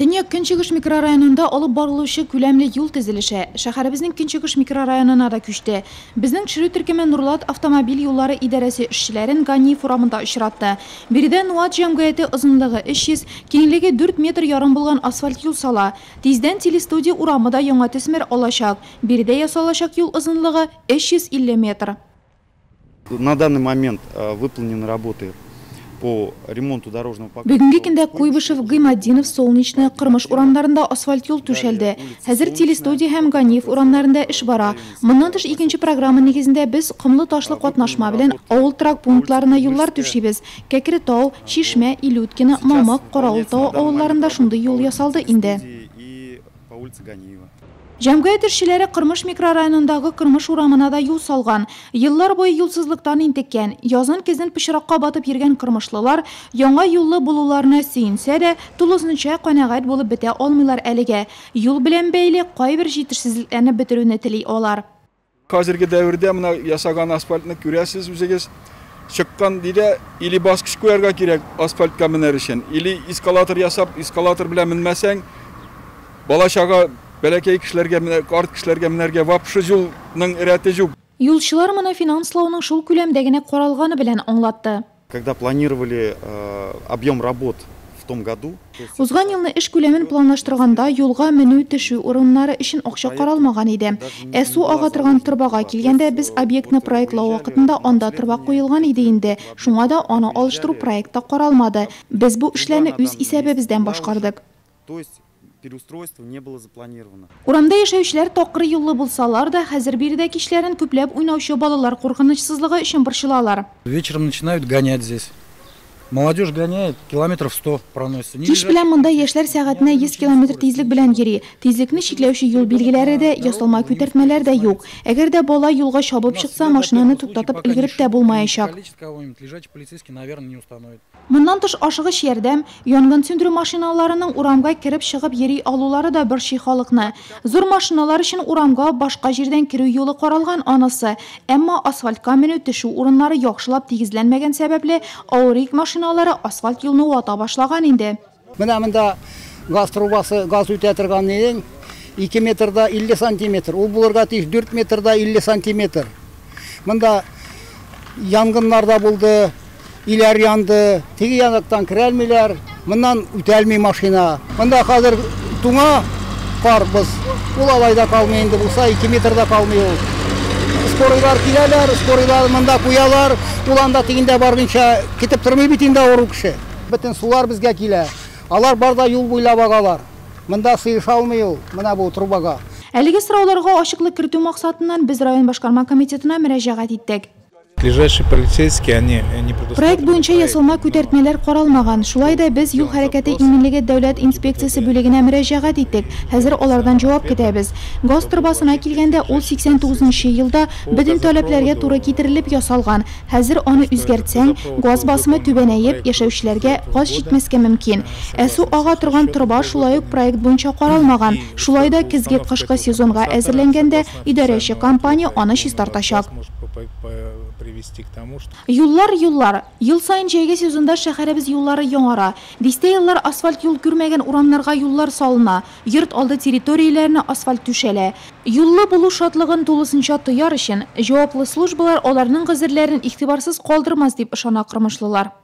Төньяк Көнчыгыш микрорайонында алып барылучы күләмле юл төзелеше шәһәребезнең Көнчыгыш микрорайонына да күчте. Безнең төшерү төркеме Нурлат автомобиль юллары идарәсе эшчеләрен Ганиев урамында очратты. Биредә Нуат җәмгыяте озынлыгы 300, киңлеге 4 метр ярым булган асфальт юл сала. Тиздән Телестудия урамы да яңа төсмер алачак. Биредә ясалачак юл озынлыгы 350 метр. На данный момент выполнены работы по ремонту дорожного покрытия. Бүгенге көндә Куйбышев, Гыйматдинов, Солнечная, Кырмыш урамнарында асфальт юл түшәлде. Хәзер Телестудия һәм Ганиев урамнарында эш бара. Моннан тыш, икенче программа нигезендә без комлы ташлы катнашма белән авыл торак пунктларына юллар түшибез. Кәкре Тау, Чишмә, Илюткино, Мамык, Каравыл Тавы авылларында шундый юл ясалды инде. И по улице Ганиева. Җәмгыять эшчеләре Кырмыш микрорайонындагы Кырмыш урамына да юл салган. Еллар буе юлсызлыктан интеккән, язын-көзен пычракка батып йөргән кырмышлылар яңа юллы булуларына сөенсә дә, тулысынча канәгать булып бетә алмыйлар әлегә. Юл белән бәйле кайбер җитешсезлекләрне бетерүне тели алар. Хәзерге дәвердә менә ясаган асфальтны күрәсез үзегез. Чыккан дидә, или баскыч куярга кирәк асфальтка менәр өчен, или эскалатор ясап, эскалатор белән менмәсәң, бала-чага, бәләкәй кешеләргә, менә карт кешеләргә менәргә вообще юлның рәте юк. Юлчылар моны финанслауның шул күләмдә генә каралганы белән аңлатты. Когда планировали объем работ в том году, то есть Узган елны эш күләмен планлаштырганда юлга менү-төшү урыннары өчен акча каралмаган иде. Ә су ага торган торбага килгәндә, без объектны проектлау вакытында анда торба куелган иде инде. Шуңа да аны алыштыру проектта каралмады. Без бу эшләрне үз исәбебездән башкардык. То есть переустройство не было запланировано. Урамда яшәүчеләр такыр юллы булсалар да, хәзер биредә кичләрен күпләп уйнаучы балалар куркынычсызлыгы өчен борчылалар. Вечером начинают гонять здесь. Молодежь гоняет, километров 100 проносится. Не Кич белән монда яшьләр сәгатенә 100 километр тизлек белән йөри. Тизлекне чикләүче юл билгеләре дә, ясалма күтәртмәләр дә юк. Әгәр дә бала юлга чабып чыкса, машинаны туктатып өлгереп тә булмаячак. Количество кого-нибудь лежачий полицейский, наверное, не установит. Моннан тыш, ашыгыч ярдәм, янгын сүндерү машиналарының урамга кереп чыгып йөри алулары да борчый халыкны. Зур машиналар өчен урамга башка җирдән керү юлы каралган анысы. Әмма асфальтка менү төшү урыннары яхшылап тигезләнмәгән сәбәпле, авыр йөк машиналары асфальт юлны вата башлаган инде. Менә монда газ трубасы, газ үтә торган нең 2 метрда 50 сантиметр. Ул булырга тиеш 4 метрда 50 сантиметр. Монда янгыннар да булды, өйләр янды, теге яктан керәлмиләр, моннан үтәлми машина. Монда хәзер туңа кар боз. Ул алай да калмый инде, булса 2 метрда калмый ул. Скорыйлар киләләр, скорыйлар монда куялар. Ул анда тегендә баргынча китеп тормый бит инде авыру кеше. Бөтен сулар безгә килә. Алар бар да юл буйлап агалар. Монда сыеша алмый ул, менә бу трубага. Әлеге сорауларга ачыклык кертү максатыннан без район башкарма комитетына мөрәҗәгать иттек. Ближайшие полицейские, они не предусмотрены. Проект буенча ясалма күтәртмәләр каралмаган. Шулай да без юл хәрәкәте иминлеге дәүләт инспекциясе бүлегенә мөрәҗәгать иттек. Хәзер алардан җавап көтәбез. Газ торбасына килгәндә, ул 89 елда бөтен таләпләргә туры китерелеп ясалган. Хәзер аны үзгәртсәң, газ басымы түбәнәеп, яшәүчеләргә газ җитмәскә мөмкин. Ә су ага торган торба шулай ук проект буенча каралмаган. Шулай да көзге кышкы сезонга әзерләнгәндә идарәче компания аны чистартачак. Привести к тому, что Юллар, юллар. Ел саен җәйге сезонда шәһәребез юллары яңара. Дистә еллар асфальт юл күрмәгән урамнарга юллар салына. Йорт алды территорияләренә асфальт түшәлә. Юллы булу шатлыгын тулысынча тояр өчен җаваплы службалар аларның гозерләрен игътибарсыз калдырмас дип ышана кырмышлылар.